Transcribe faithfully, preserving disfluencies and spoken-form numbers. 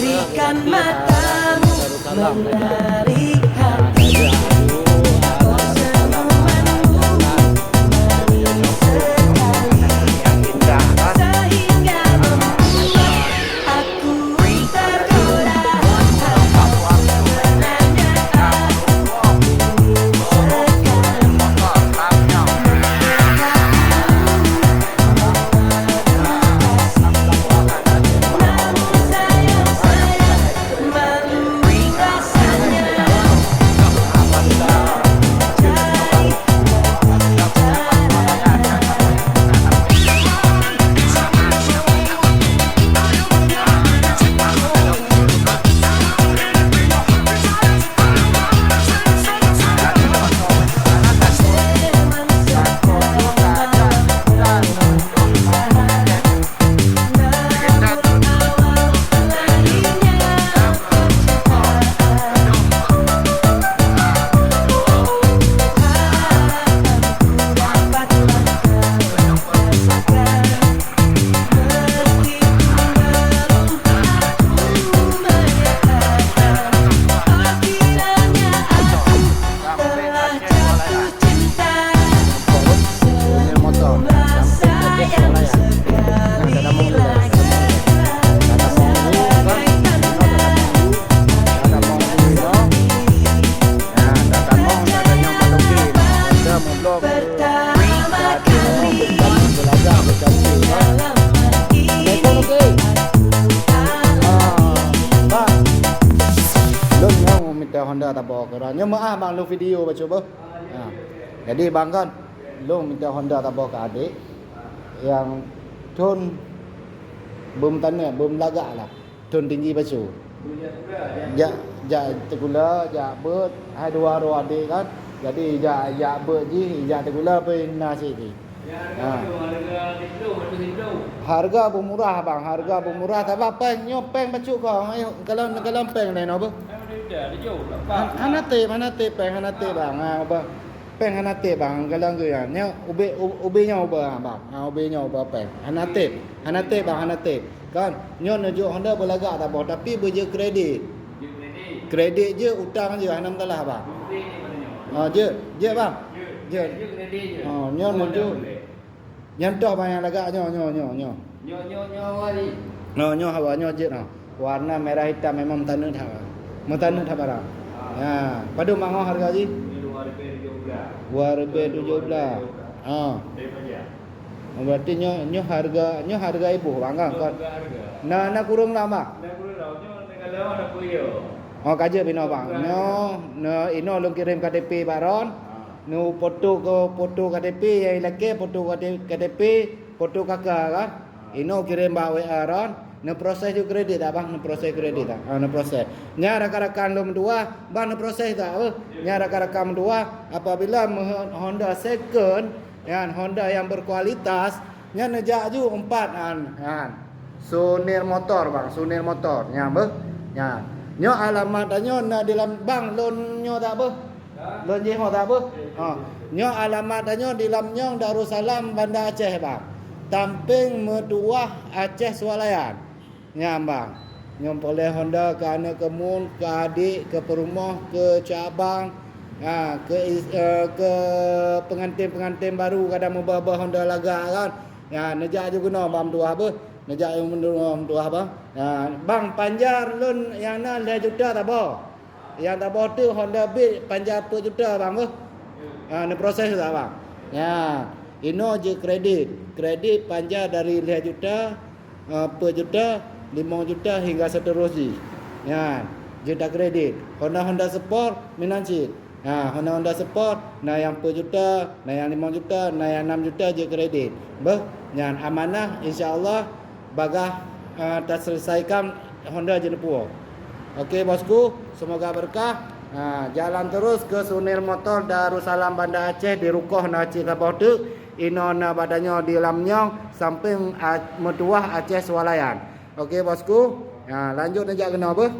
Berikan matamu menarik hati. Kau senyumanmu manis sekali, sehingga membuat aku tergoda. Sebenarnya aku sekali. Lôn nyoe mita Honda tabok keudroe. Nyoe meu'ah bang lôn video bacut beuh. Ha. Jadi bang kan lôn mita Honda tabok keu adék nyang thon beumeutaneuk, beumeulagak lah. Thon tinggi bacut. Jak, jak teugula, jak beuet, hai dua droe adék kan. Jadi jak, jak beuet jih, jak teugula pih na cit jih. Ha. Hareuga beumurah bang, hareuga beumurah. Sabab péng nyoe péng bacut kong. Ayo, kalon, kalon péng laén beuh. Han-, hana tép, hana tép péng, hana tép bang. Ha, bang. Péng hana tép bang, kalon geuh nyan. Nyoe ubé, u-, ubé nyoe ubé bang. Ha, ubé nyoe ubé péng. Hana tép, hana tép bang, hana tép. Kan, nyoe neujok Honda beulagak tabok, tapi beujeuet kredit. Kredit jeuet, utang jeuet, hana masalah bang. Ha, jeuet, jeuet bang. Jeuet. Ha, nyoe neujok. Nyang toh bang nyang lagak nyoe, nyoe, nyoe, nyoe. Nyoe, nyoe, nyoe, Wali. Nyoe, nyoe hawa, nyoe jeuet nyoe. Warna merah hitam memang meutaneuh that. Meutaneuh that barang. Ah. Ya, padum mangoh harga jih? Ini dua ribu tujuh belas. Dua ribu tujuh belas. Ah. Dari Fajar. Berarti nyoe, nyoe harga, nyoe harga iboh bang kan? Nyoe harga, harga. Nah, na kureueng lam bang? Na kureueng lam. Nyoe na kalau ada kuyo. Oh, ka jeuet binoe bang. Nyoe, nyoe inoe lôn kirém K T P bak droen. Ah. Nu foto ke, foto K T P nyang ilakée, foto K T P, foto K K kan. Inoe kirém bak W A droen, neuproses ju kredit dak bang, neuproses kredit dak. Ha, neuproses. Nyan rakan-rakan lôn meutuah, bang neuproses dak beuh. Nyan rakan-rakan meutuah, apabila meuhon-, Honda second, nyan Honda nyang berkualitas, nyan neujak ju umpat nyan, nyan. Sunir Motor bang, Sunir Motor, nyan beuh. Nyan. Nyoe alamat tanyoe na di lam bang lôn nyoe dak beuh. Lôn jih ho dak beuh? Ha. Nyoe alamat tanyoe di Lamnyong, Darussalam, Banda Aceh, bang. Tampéng meutuah Aceh Sualayan. Nyan, bang. Nyoe peureulée Honda keu aneuk keu mun, keu adék, keu peurumoh, keu cabang, ha, keu is-, eh, keu peungantén-peungantén baru kadang meuba-ba Honda lagak kan. Nyan, neujak ju keunoe bang meutuah beuh. Neujak ju keunoe meutuah bang. Ha, bang panjar lôn nyang na lhée juta saboh. Nyang saboh teuk Honda Beat panjar peuet juta bang beuh. Ha, neuproses dak bang? Ya, inoe jeuet kredit. Kredit panjar dari lhée juta, eh, peuet juta, limong juta hingga seterus jih. Ya, jeuet takredit. Honda-Honda Sport meunan cit. Ha, Honda-Honda Sport na nyang peuet juta, na nyang limong juta, na nyang nam juta jeuet kredit. Beuh, nyan amanah insya Allah bagah, eh, taselesaikan Honda jeuneupue. Oke bosku, semoga berkah. Ha, jalan terus ke Sunir Motor Darussalam Banda Aceh, di rukoh na cit saboh teuk, inoe na bak tanyoe di Lamnyong, sampéng a-, meutuah Aceh Sualayan. Oke bosku, ha, lanjut neujak keunoe beuh.